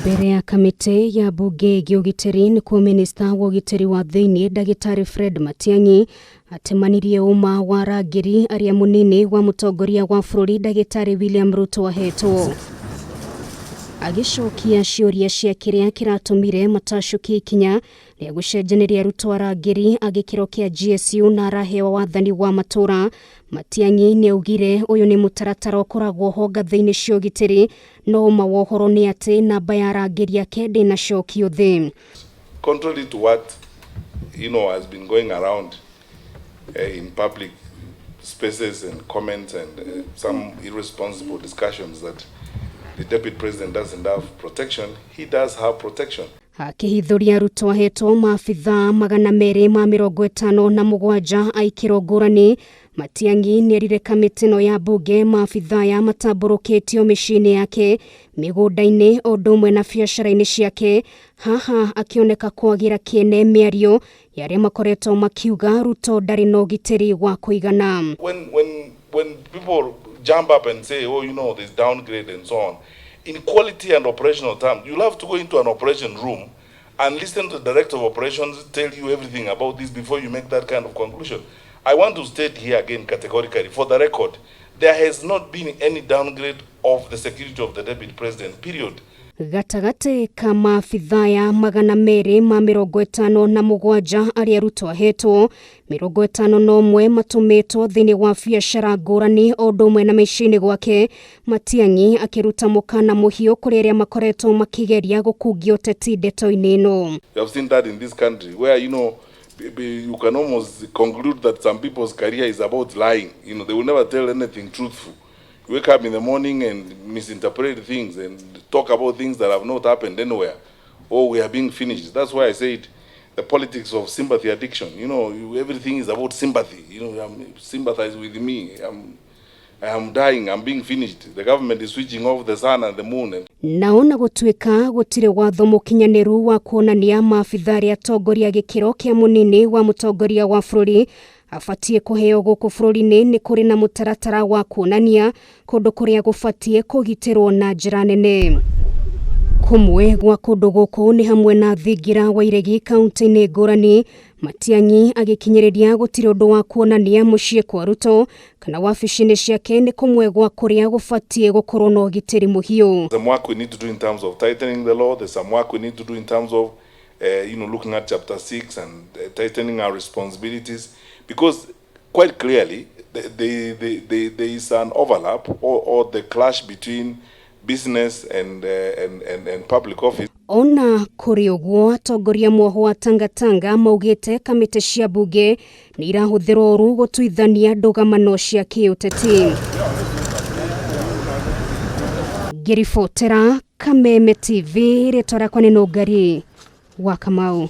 Mbere ya kamĩtĩ ya mbunge ĩgiĩ ũgitĩri nĩkuo minista wa ũgitĩri wa thĩinĩ ndagĩtarĩ Fred Matiang'i atemanirie ũma wa arangĩri arĩa mũnini wa mũtongoria wa bũrũri ndagĩtarĩ William Ruto ahetwo. Agĩcokia ciũria cia kĩrĩa kĩratũmire matacũkie ikinya rĩa gũcenjanĩria Ruto arangĩri a gĩkĩro kĩa GSU na araheo wathani wa matũra, Matiang'i nĩaugire ũyũ nĩ mũtaratara ũkoragwo ho ngathĩ-inĩ cia ũgitĩri no ũma wa ũhoro nĩ atĩ namba ya arangĩri ake ndĩnacokio thĩ. Contrary to what has been going around in public spaces and comments and some irresponsible discussions that the deputy president doesn't have protection, he does have protection. Akĩhithũria Ruto ahetwo maabithaa 257 a ikĩro ngũrani, Matiang'i nĩerire kamĩtĩ ĩno ya mbunge maabithaa ya matambũrũkĩtio mĩciĩ-inĩ yake, mĩgũnda-inĩ o ũndũ ũmwe na biacara-inĩ ciake, haha akĩoneka kwagĩra kĩene mĩario ya arĩa makoretwo makiuga Ruto ndarĩ na ũgitĩri wa kũigana. When people jump up and say, oh, there's downgrade and so on, in quality and operational terms, you'll have to go into an operation room and listen to the director of operations tell you everything about this before you make that kind of conclusion. I want to state here again categorically, for the record, there has not been any downgrade of the security of the deputy president, period. Gatagatĩ ka maabithaa ya 257 arĩa Ruto ahetwo, 51 matũmĩtwo thĩinĩ wa biacara ngũrani o ũndũ ũmwe na mĩciĩ-inĩ gwake. Matiang'i akĩruta mũkana mũhiũ kũrĩ arĩa makoretwo makĩgeria gũkungia ũteti ndeto-inĩ ĩno. You have seen that in this country where, you can almost conclude that some people's career is about lying. They will never tell anything truthful. You wake up in the morning and misinterpret things and talk about things that have not happened anywhere. Oh, we are being finished. That's why I said the politics of sympathy addiction. Everything is about sympathy. Sympathize with me. I am dying. I'm being finished. The government is switching off the sun and the moon. And Naona gũtuĩka gũtirĩ watho mũkinyanĩru wa kuonania maabithaa arĩa atongoria gĩkĩro kĩa mũnini wa mũtongoria wa bũrũri abatiĩ kũheo gũkũ bũrũri-inĩ, nĩ kũrĩ na mũtaratara wa kuonania kũndũ kũrĩa gũbatiĩ kũgitĩrwo na njĩra nene. Kũmwe gwa kũndũ gũkũ nĩ hamwe na thingira wa Iregi kaunti-inĩ ngũrani. Matiang'i agĩkinyĩrĩria gũtirĩ ũndũ wa kuonania mũciĩ kwa Ruto kana wabici-inĩ ciake nĩ kũmwe gwa kũrĩa gũbatiĩ gũkorwo na ũgitĩri mũhiũ. There's some work we need to do in terms of tightening the law. There's some work we need to do in terms of looking at chapter 6 and tightening our responsibilities, because quite clearly there is an overlap or the clash between business and public office. Ona kũrĩ ũguo, atongoria mwoho wa Tangatanga maugĩte kamĩtĩ cia mbunge nĩ irahũthĩrwo ũru gũtuithania ndũgamano cia kĩũteti. Ngĩribotera Kameme TV, rĩtwa rĩakwa nĩ Nũngari wa Kamau.